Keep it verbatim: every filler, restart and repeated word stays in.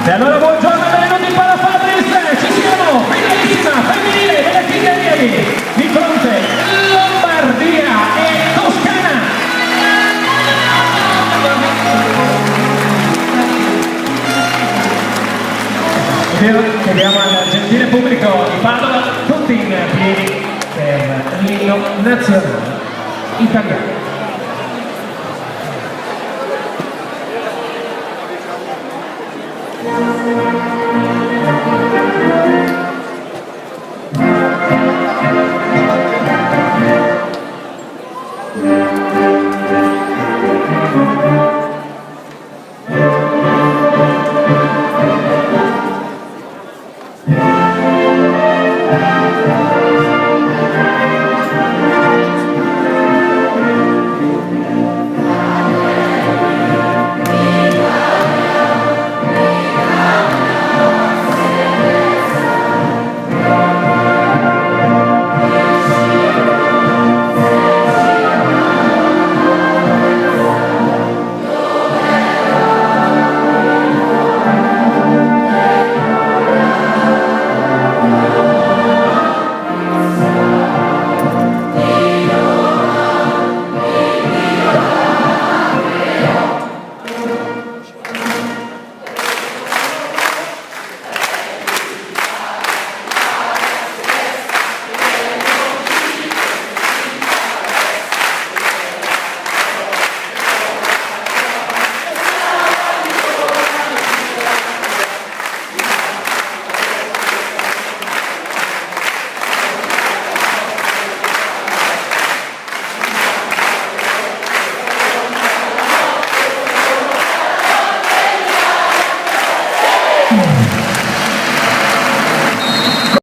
E allora buongiorno e benvenuti in Pala Fabris, ci siamo, finalissima femminile delle Tighe Neri, di fronte Lombardia e Toscana. È vero, chiediamo al gentile pubblico di Padova, tutti in piedi, per l'inno nazionale italiano.